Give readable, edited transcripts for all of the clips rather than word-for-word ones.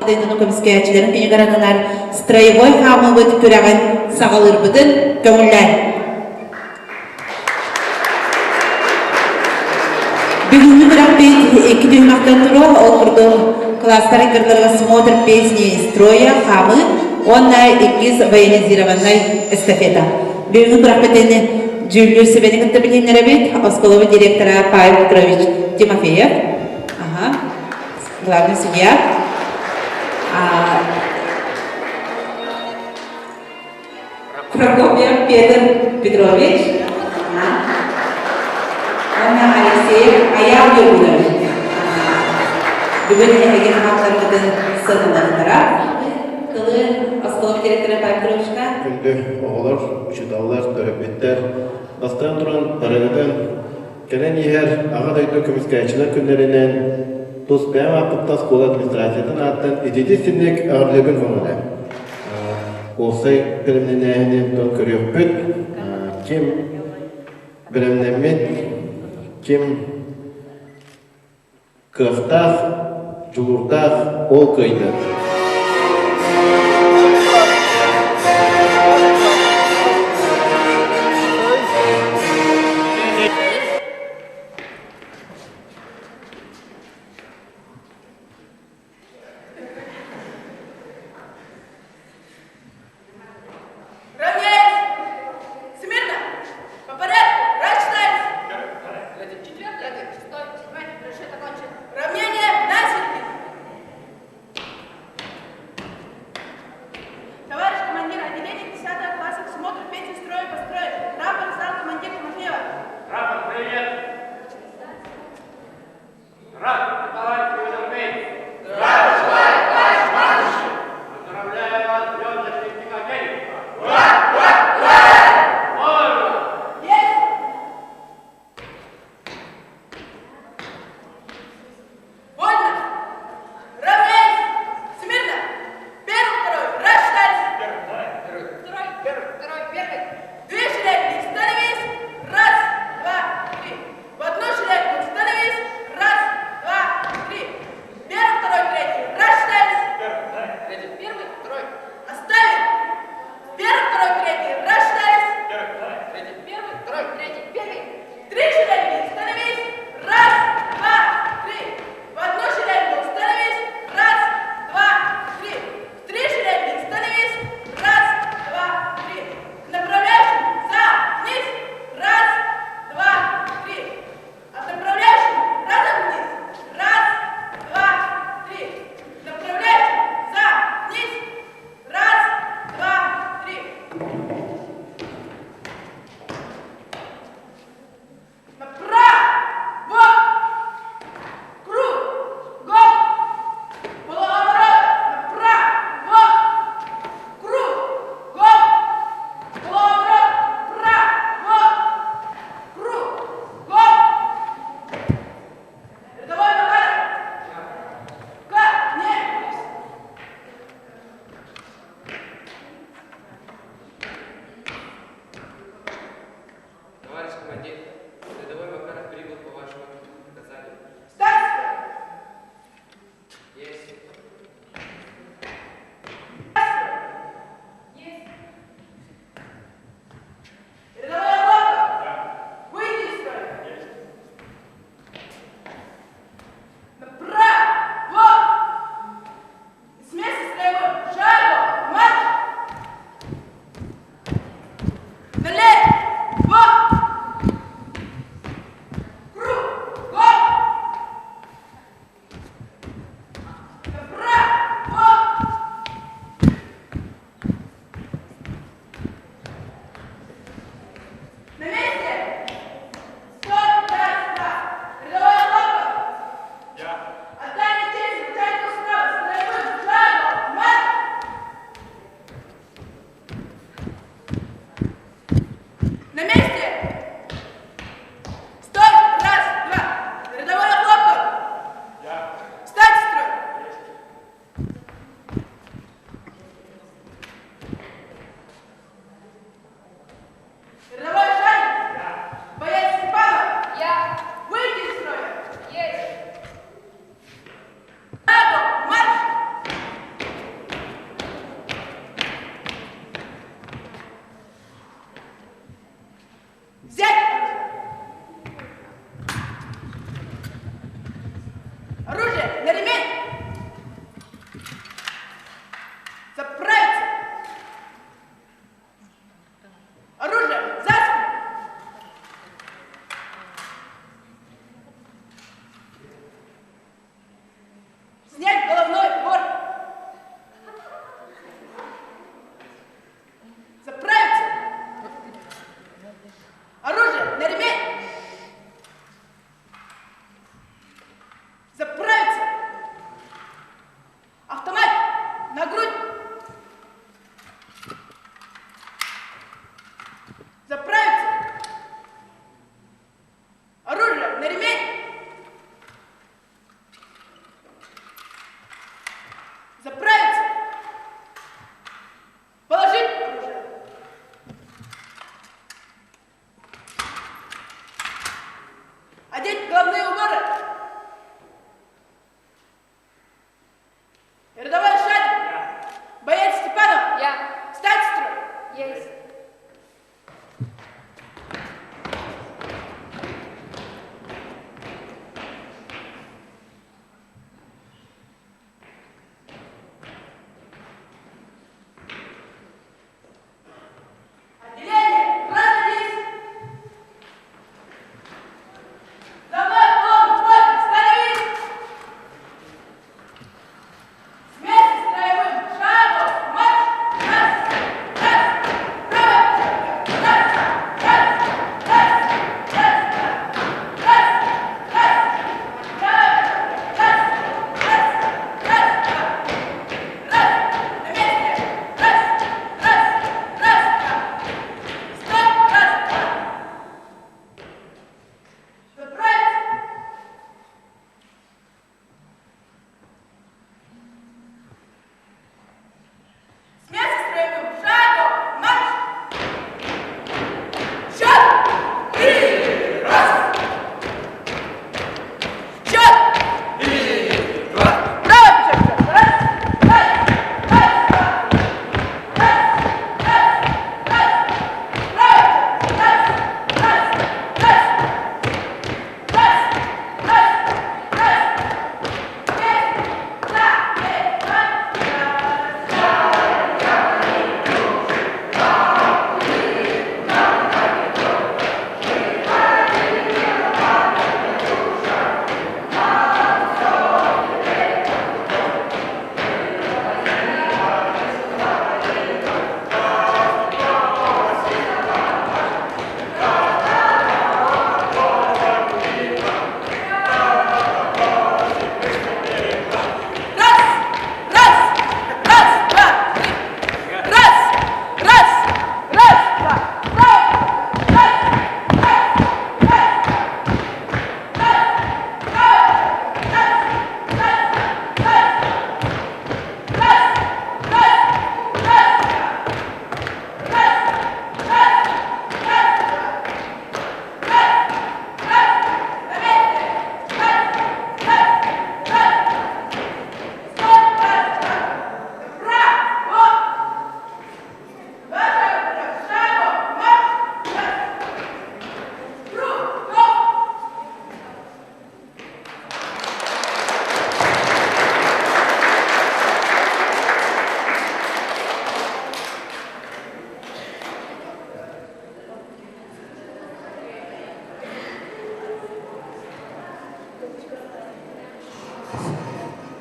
Дойдуну көмүскээччилэрин күнүгэр ананар строевой хаамыыбыт күрэҕин саҕалыырбытын көҥүллээн. Бүгүҥҥү күрэхпит икки түһүмэхтэн туруо, ол курдук класстар иккардыларыгар смотр песни строя хаамыы уонна иккис военизированнай эстафета. Бүгүҥҥү күрэхпитин дьүүллүүр сүбэни кытта билиһиннэрэбит оскуолабыт директора Павел Петрович Тимофеев. Ага. Главный судья. Прокопьев Петр Петрович. Уонна Алексеев Аял Георгиевич. Бүгүн эһиги хаалларбытын сыаналаахтара. Тылы оскуола директора Павел Петровичка. Күндү оҕолор, учууталлар, төрөппүттэр, бастаан туран барыгытын Кэлэн иһэр Аҕа дойду көмүскээччилэр күннэринэн тус бэйэм ааппыттан оскуола администрациятын ааттан итити-истинник эҕэрдэлэбин көҥүлэ. Уопсай бэлэмнэнээһини тон көрүөхпүт. Ким бэлэмнэммит, ким Кыахтаах, дьулуурдаах ол кыайда. Равняйсь! Смирно! По порядку! Раз, Четвертый, шестой, седьмой, расчет окончен. Равнение на середину!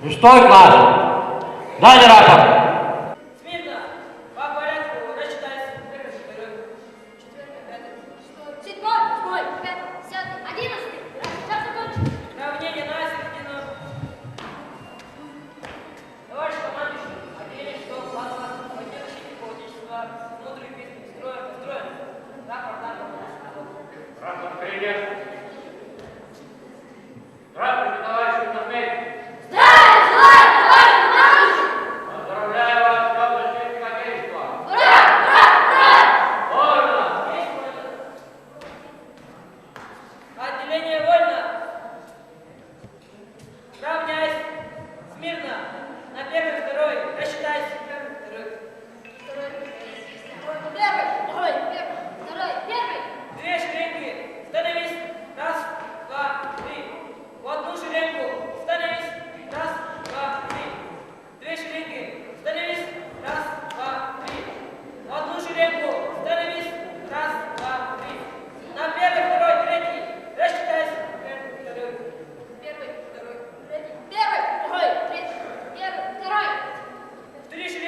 Шестой класс. Далее рапорт. Смирно! По порядку рассчитайся. Первый, второй, четвертый, пятый, шестой, Седьмой, восьмой, девятый, десятый, одиннадцатый. Сейчас закончим. Равнение на середину. Товарищ командующий, отделение шестого класса, отдел защитников Отечества, внутренних войск строя построен. Рапорт на Рапорт принят. Здравствуйте, товарищи красноармейцы. Здравия желаю, товарищ командующий! Поздравляю вас с Днем Защитника Отечества. Ура, ура, ура! Вольно! Есть вольно. Отделение вольно. Равняйсь. Смирно. На первый, второй. Рассчитайся. Первый, второй. Второй, первый, второй, первый, второй, первый. Две шеренги. Становись. Раз, два, три. В одну шеренгу. Становись. Раз, два, три. Две шеренги. Становись. Раз, два, три. В одну шеренгу. Становись. Раз, два, три. На первый, второй, третий. Рассчитайся. Первый, второй. Первый, второй, третий, первый, второй, третий, первый, второй. В три шеренги.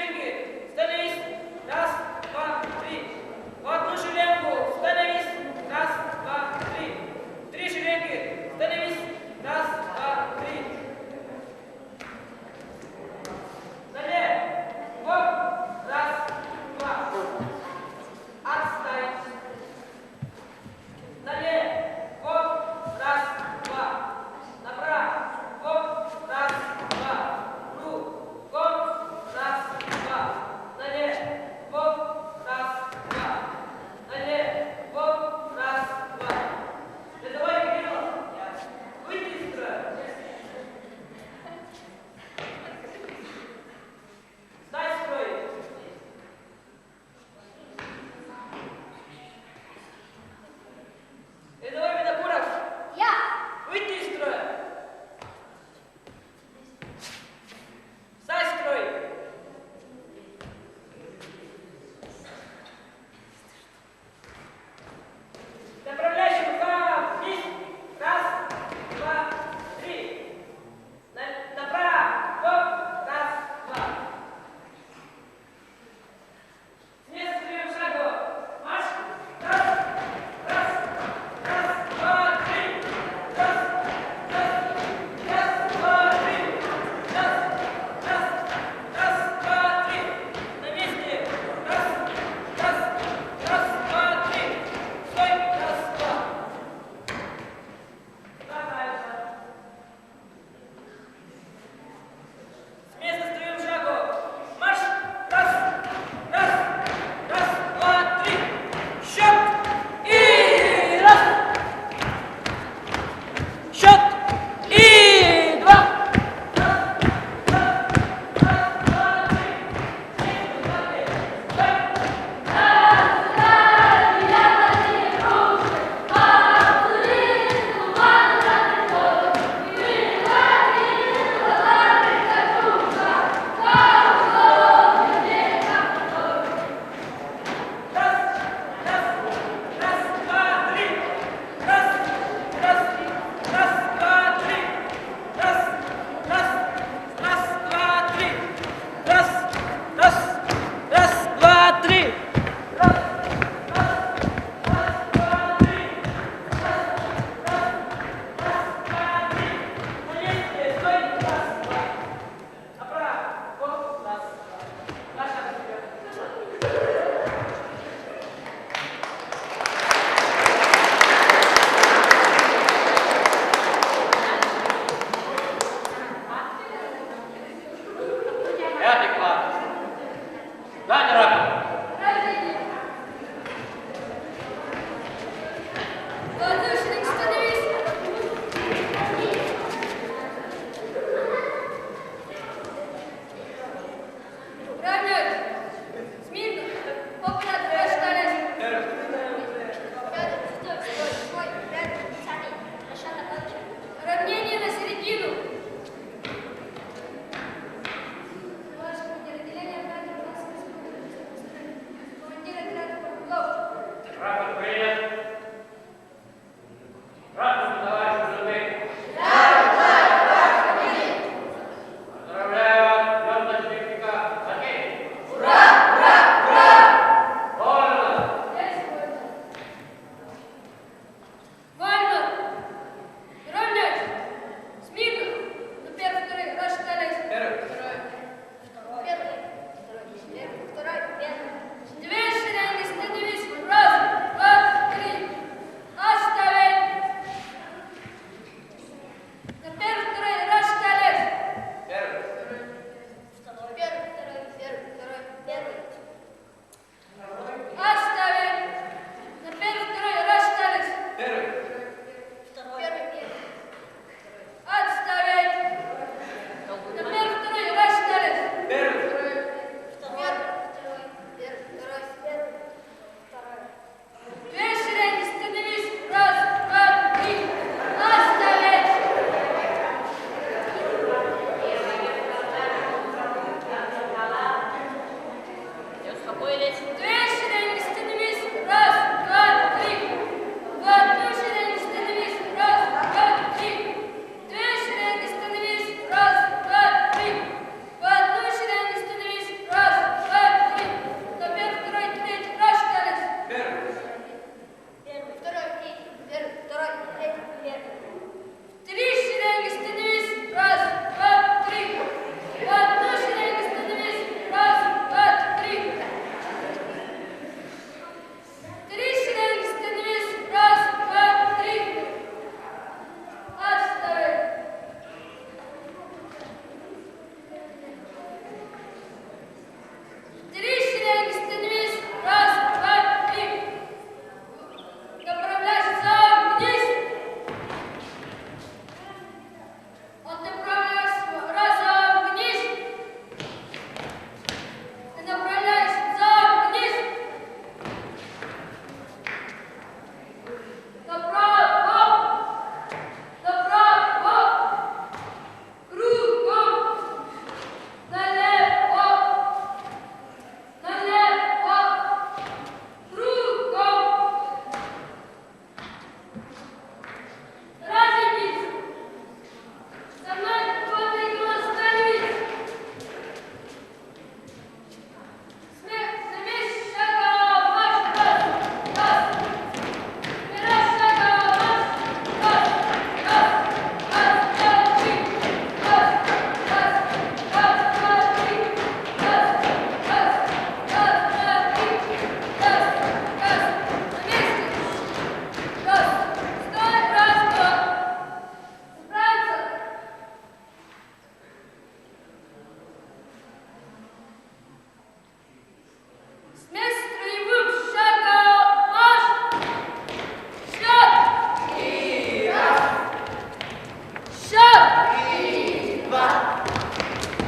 Три, два.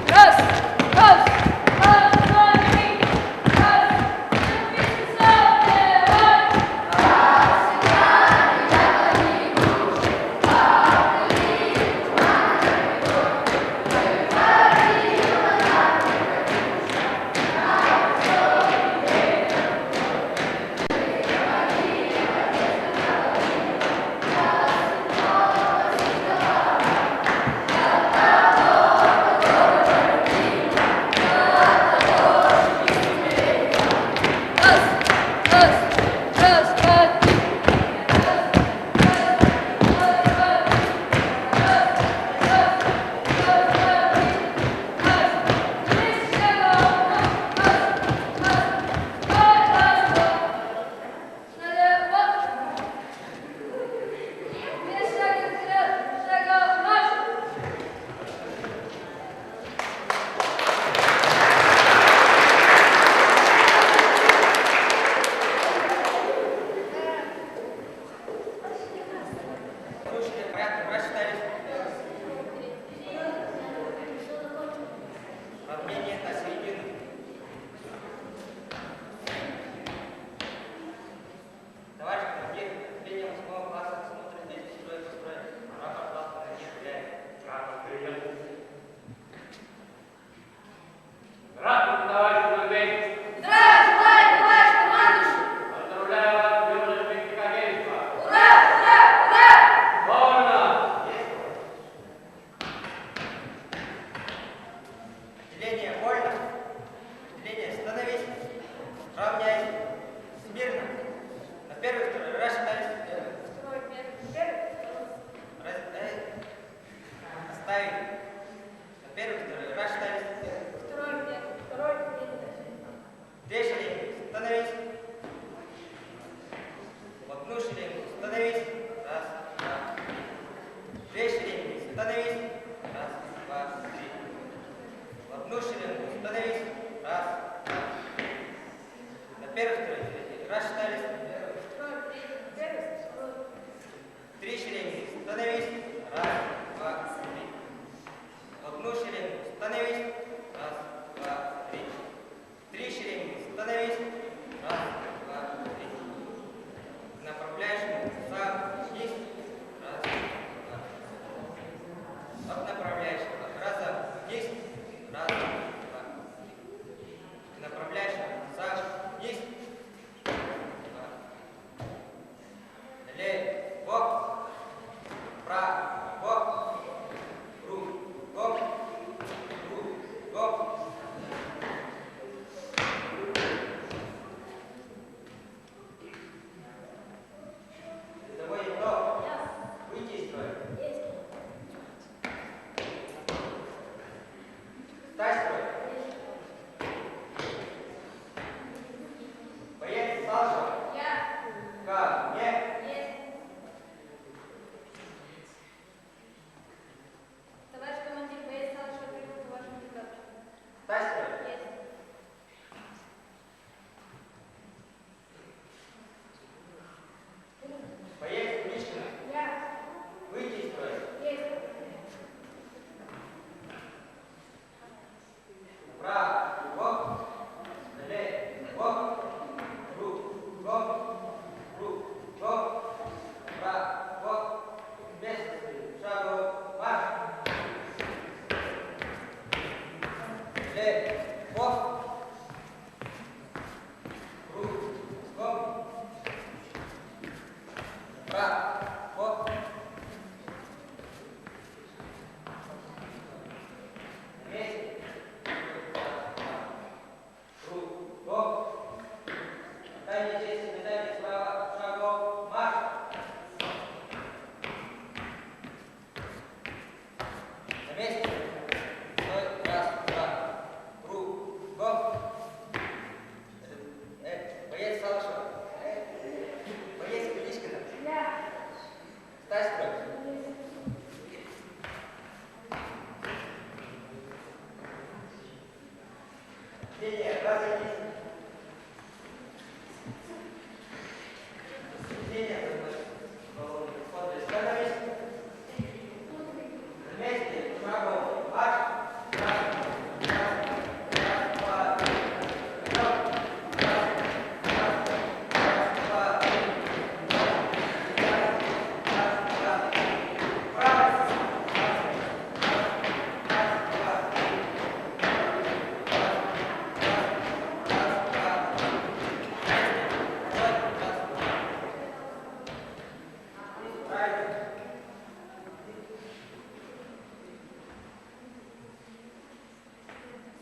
Раз, раз, раз, два, три. Раз, собирай. Раз, раз, раз, два, три. Раз, раз, раз, два, три. Раз, раз, раз, два, три. Раз, три, шагом. Раз, раз, два, раз, два. Налево. Без шага вперед, шагом марш. Слушайте, порядком рассчитались. Равнение на середину. Товарищ командир, отделение восьмого класса смотрит весь строй построен. Рапорт вас командир гуляет. Рапорт принят. Здравствуйте, товарищ командир. Здравствуй, товарищ командующий! Поздравляю вас с Днем Защитника Отечества. Ура, ура, ура! Вольно! Отделение вольно. Отделение становись. Равняйсь. Смирно. На первый, второй рассчитались. Второй, первый, первый, второй. Раз, Оставить. На первый, второй рассчитались. Второй, первый, второй, первый. Две шеренги. Становись. В одну шеренгу. Становись. Раз, два, три. Две шеренги. Становись. Раз, два, три. В одну шеренгу. Становись. Раз, два, три. На первый, второй, третий. Рассчитались. Второй, третий, первый, второй. Три шеренги. Становись. Раз, два, три. В одну шеренгу. Становись. Раз, два, три. Три шеренги. Становись. Раз, два, три. К направляющему сам вниз. Раз, два. От направляющего. Разом вниз. Раз, два, три. К направляющему сам вниз. Два. Лево. Право. Кругом. Кругом. Рядовой игрок. Выйди из строя. Есть. Встань в строй. Боец Салшев. Я. Ко мне. Есть. Товарищ командир, боец Салышев прибыл по вашему приказу. Встань в строй. Есть. Боец Мишкина. Я. Выйди из строя. Есть. Право. Лево. Кругом. Кругом. Право. Без шагов. Марш. Лево. Кругом. Право. Вместе. Кругом. Дайте честь, медали справа, шагом, марш. На месте. Стой, раз, два. Кругом. Боец Салышева. Боец Куличкина. Я. Встань в строй. Линия, разойдись. Линия, становись. На месте.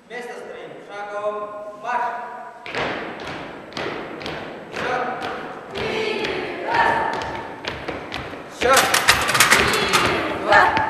С места строим. Шагом марш! Счет! Счет! Два!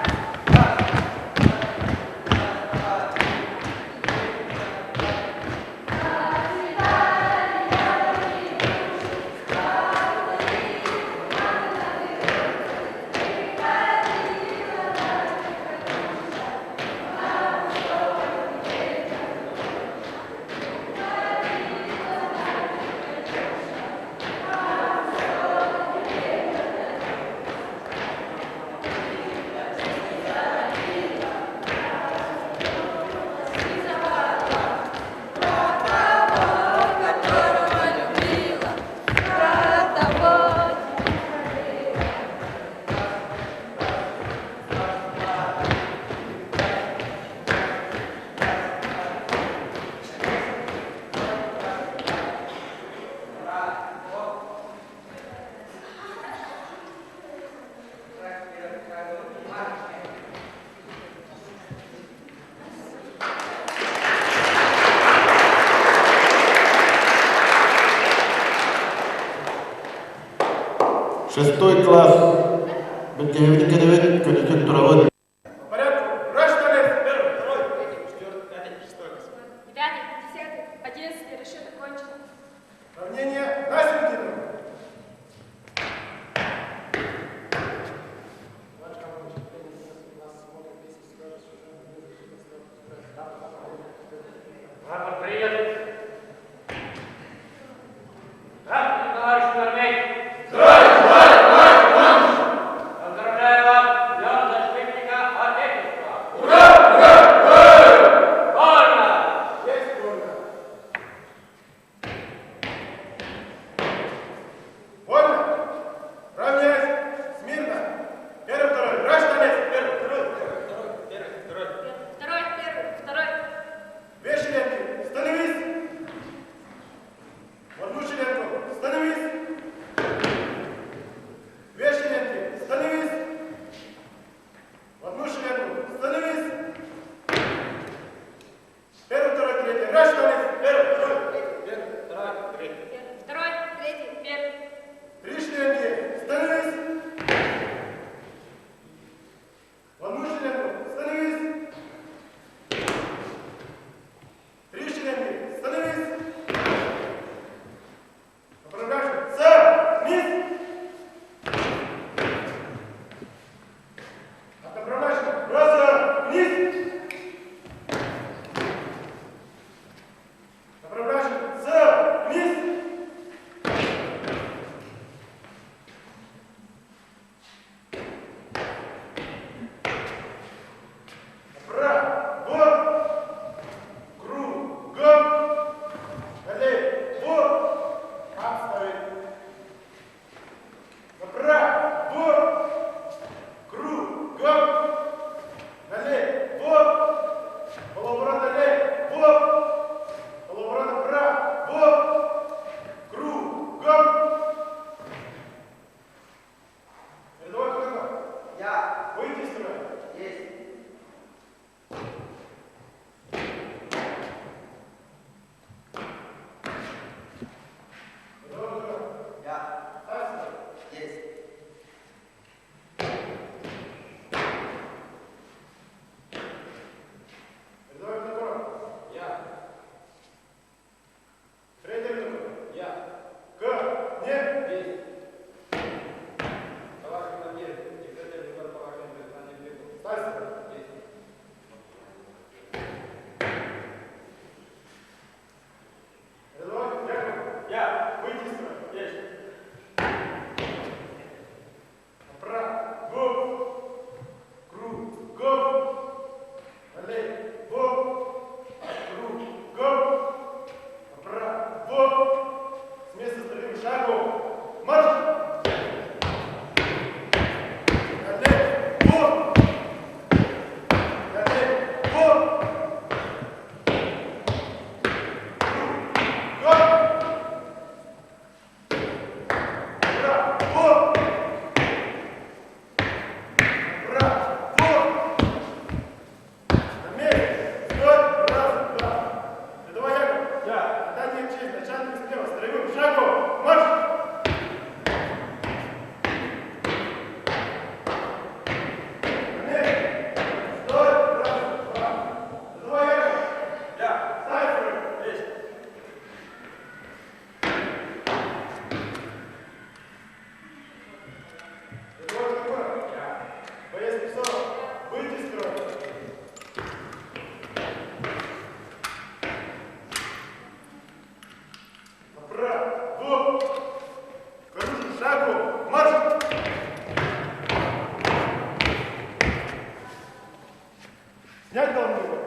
Снять головной убор.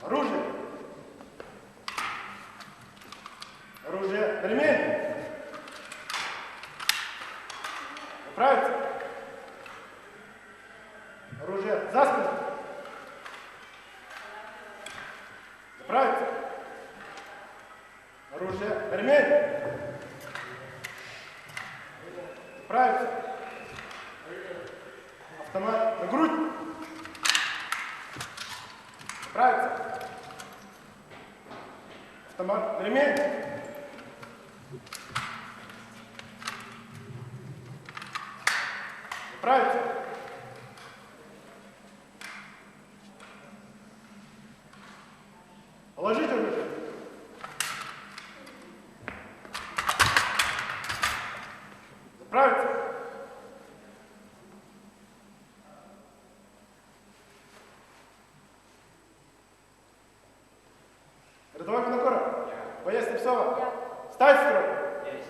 Оружие. Оружие. Ремень. Направиться. Оружие за спину. Заправиться. Оружие. Ремень. Заправиться. Автомат на грудь. Заправиться. Автомат на ремень. Заправиться. Положить оружие. Заправиться. Рядовой Винокуров. Боец Слепцова. Встать в строй. Есть.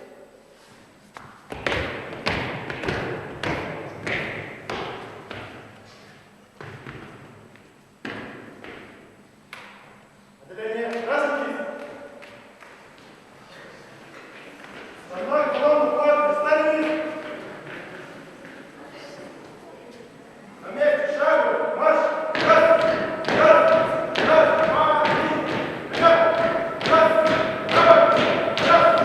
Отделение разойтись. Со мной колонну входит Сталин. На месте шагу марш. Раз, раз, раз, два, три. Вперед. Раз, два, раз,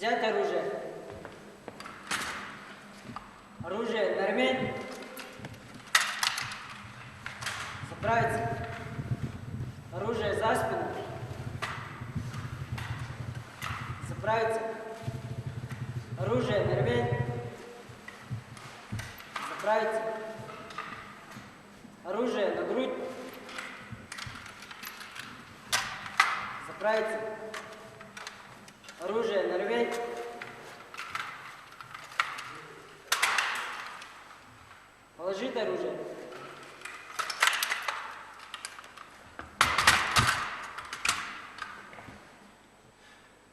Взять оружие. Оружие на ремень. Заправиться. Оружие за спину. Заправиться. Оружие на ремень. Заправиться. Оружие на грудь. Заправиться. Оружие на ремень. Положить оружие.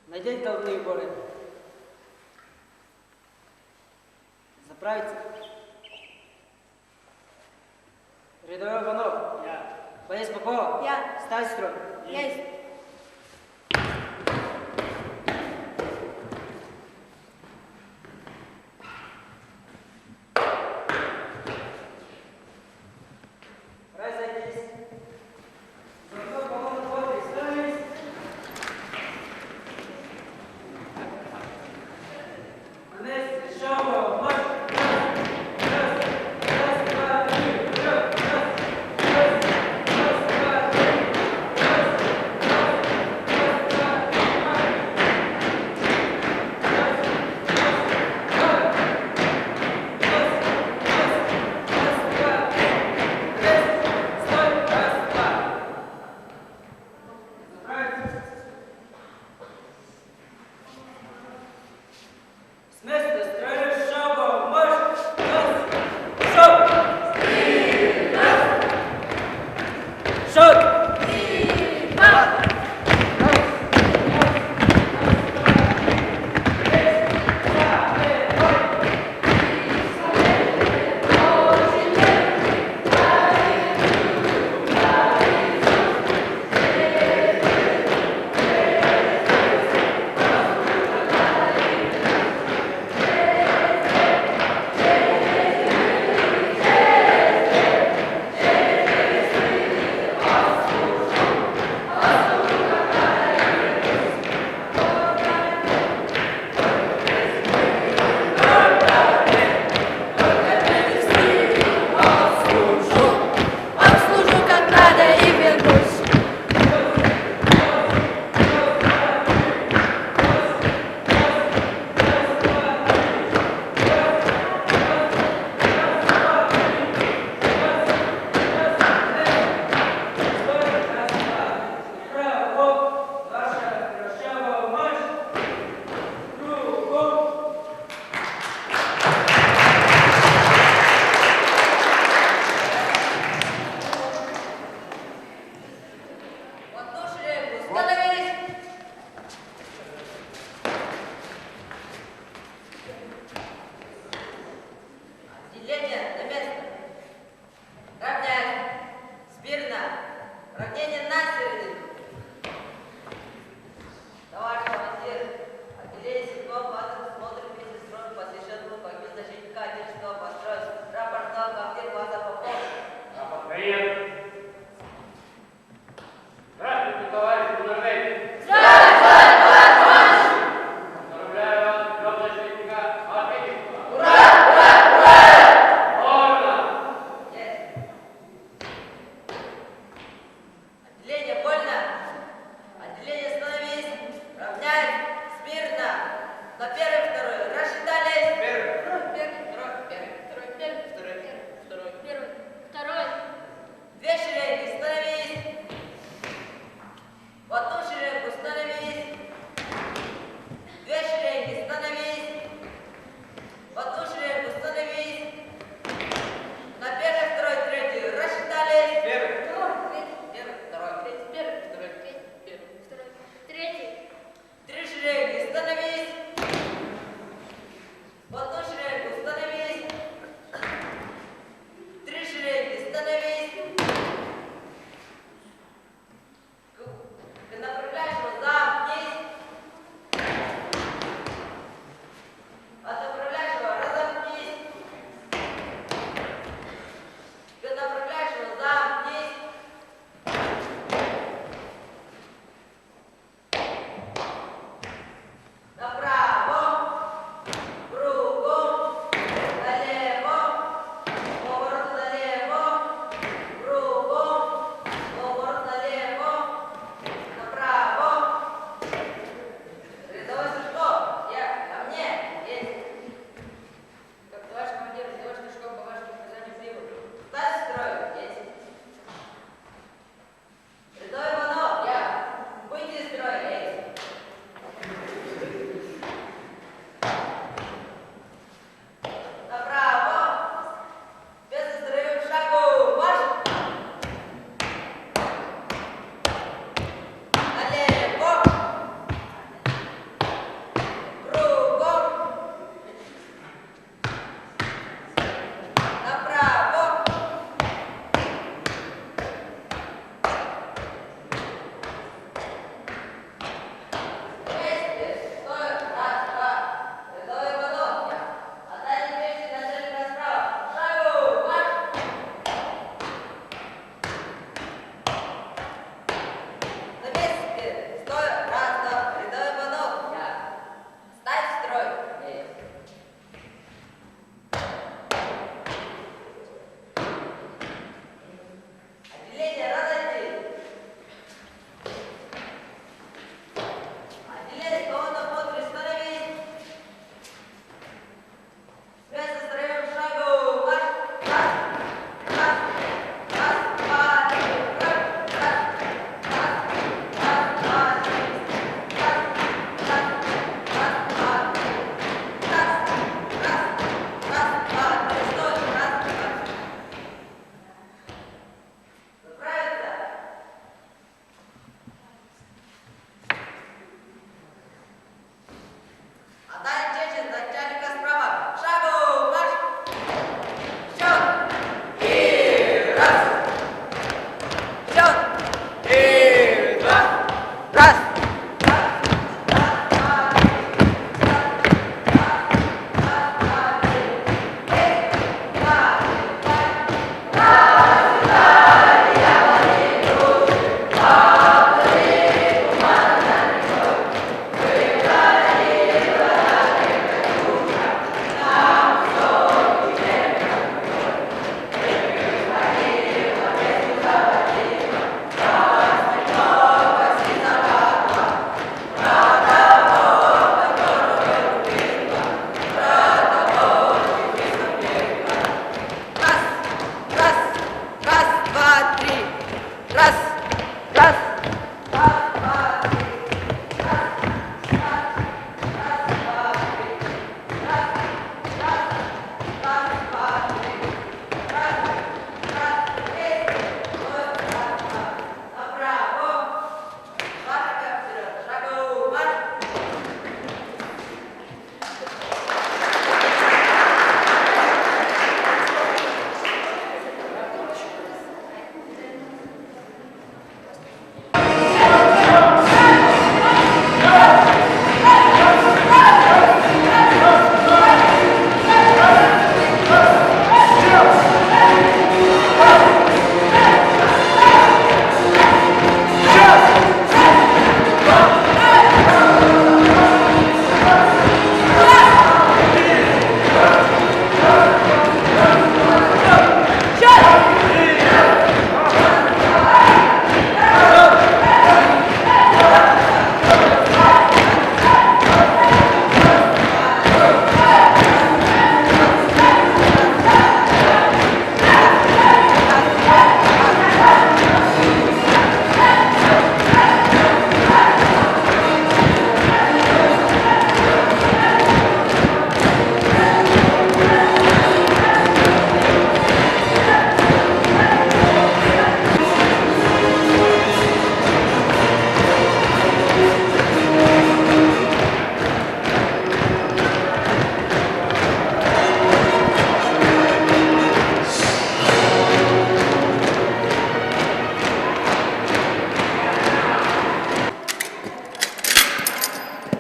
Надеть головные уборы. Заправиться. Рядовой Иванов. Я. Боец Попова. Я. Ставь строй. Есть. Разойтись. Заодно колонну бодрый. Становись. На месте. Шагом. Марш. Раз. Раз. Раз, два, три. Вперед. Раз. Раз. Раз, два, три. Раз.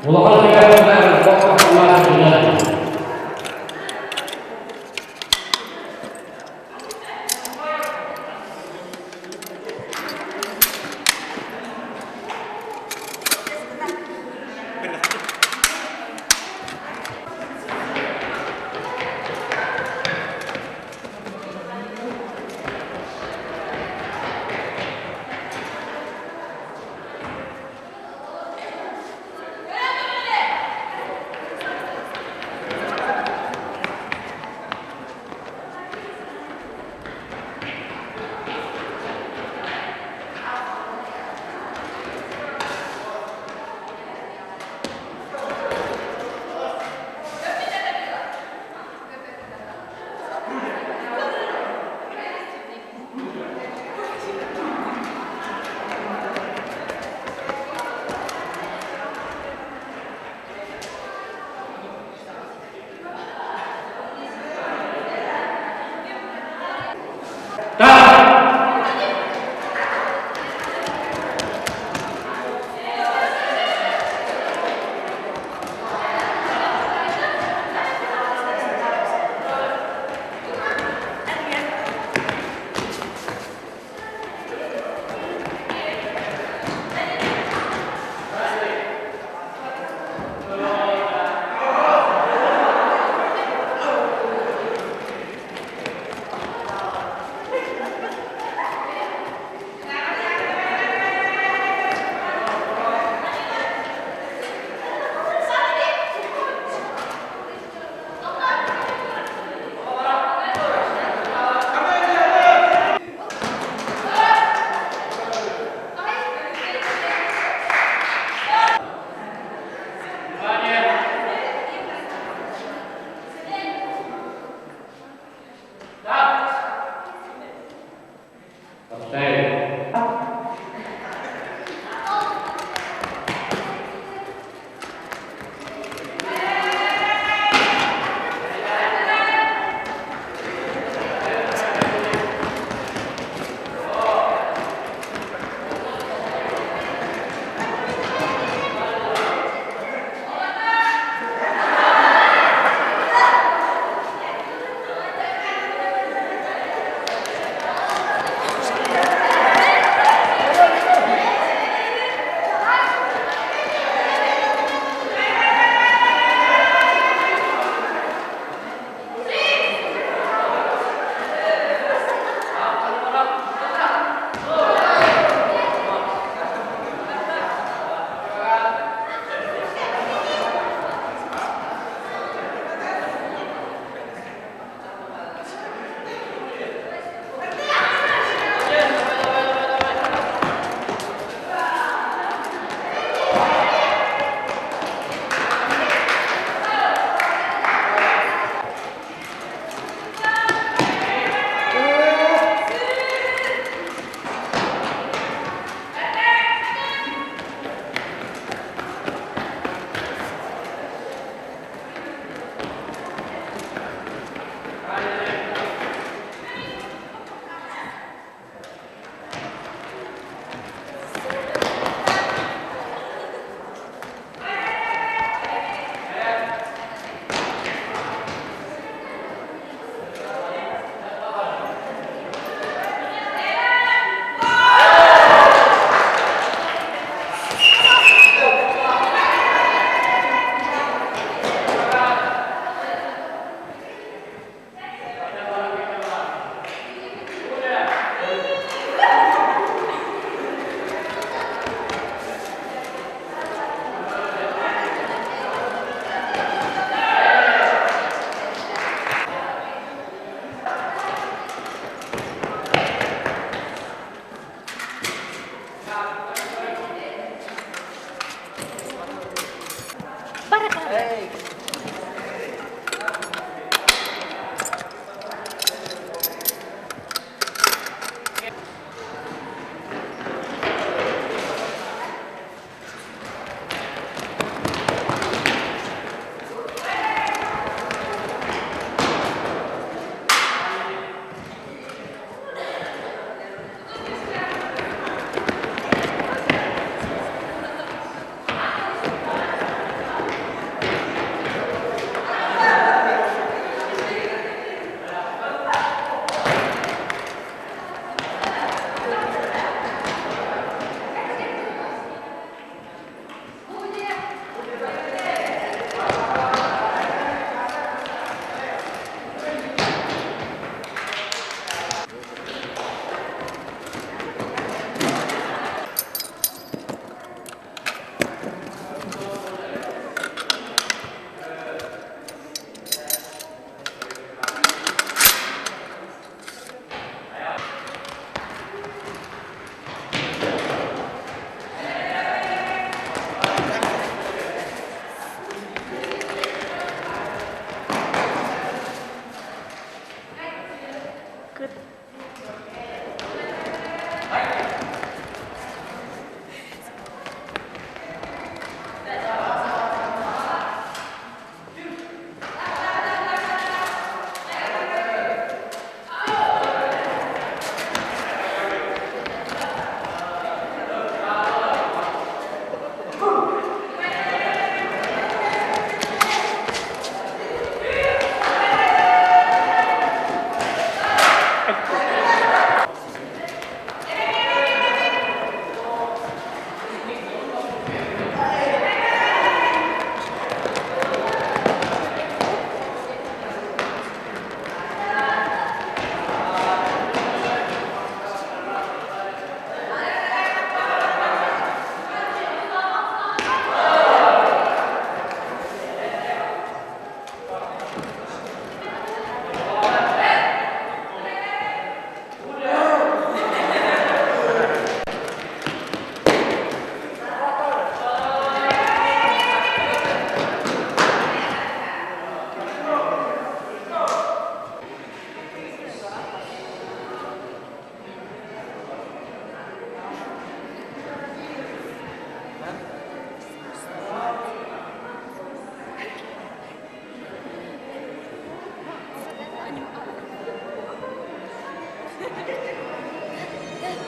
Улахан тэрээһиннээх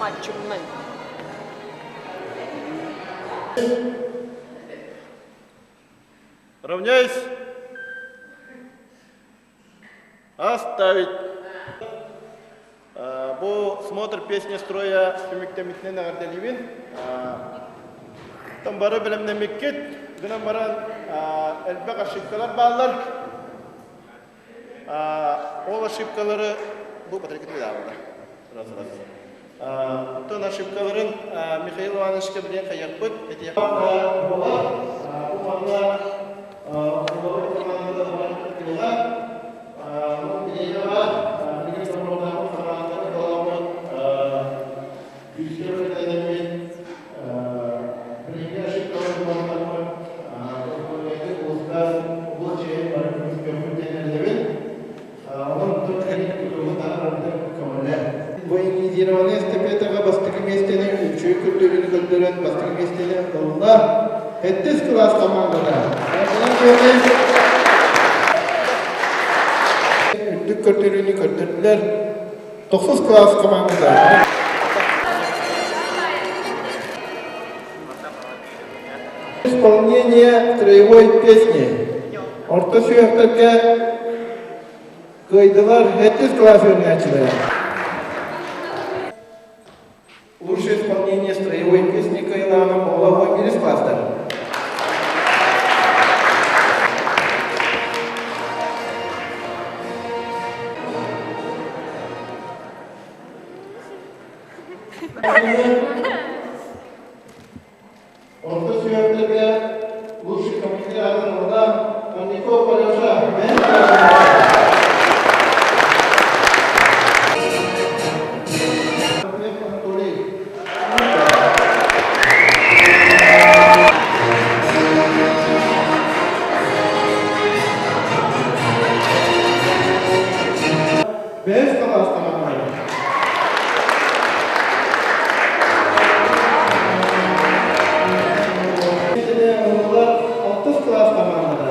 Маччыннай. Равняйсь! Оставить! Бу смотр песни строя түмүктэммитинэн эҕэрдэлиибин. Там бары бэлэмнэммиккит. Гынан баран элбэх ошибкалар бааллар. Ол ошибкалары бу батарейкатын быдаабыта. Раз, раз. Оттон ошибкаларын Михаил Ивановичка билиэн хайыахпыт. Этиэхпит буолар. Бу манна Военизированный эстафетаҕа бастакы миэстэни үчүгэй көрдөрүүнү көрдөрөн бастакы миэстэни ылла. Сэттис кылаас командата. Үрдүк көрдөрүүнү көрдөрдүлэр. Тохсус кылаас командата. Исполнение строевой песни. Орто сүһүөхтэргэ кыайдылар сэттис кылаас үөрэнээччилэрэ. Лучшее исполнение строевой песни кыайылааҕа оҕолорго биирис класстар. Орто сүһүөхтэргэ лучший командир аатын ылла Коньяков Алеша. Анатолий. Бэһис кылаас командата. Алтыс кылаас командата.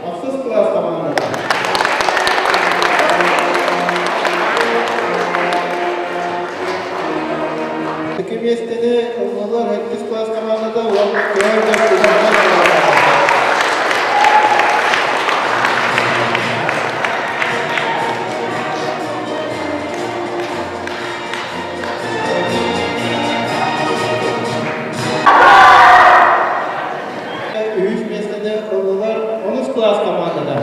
Ахсыс кылаас командата. Икки миэстэни ыллылар сэттис кылаас командата уонна Үһүс миэстэни ыллылар онус кылаас командата.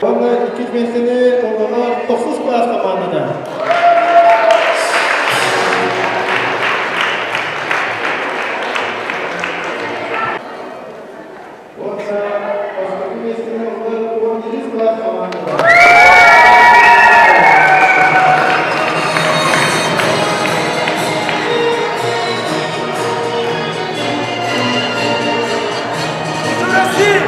Уонна иккис миэстэни ыллылар тохсус кылаас командата. Уонна бастакы миэстэни ыллылар 11 кылаас командата. России!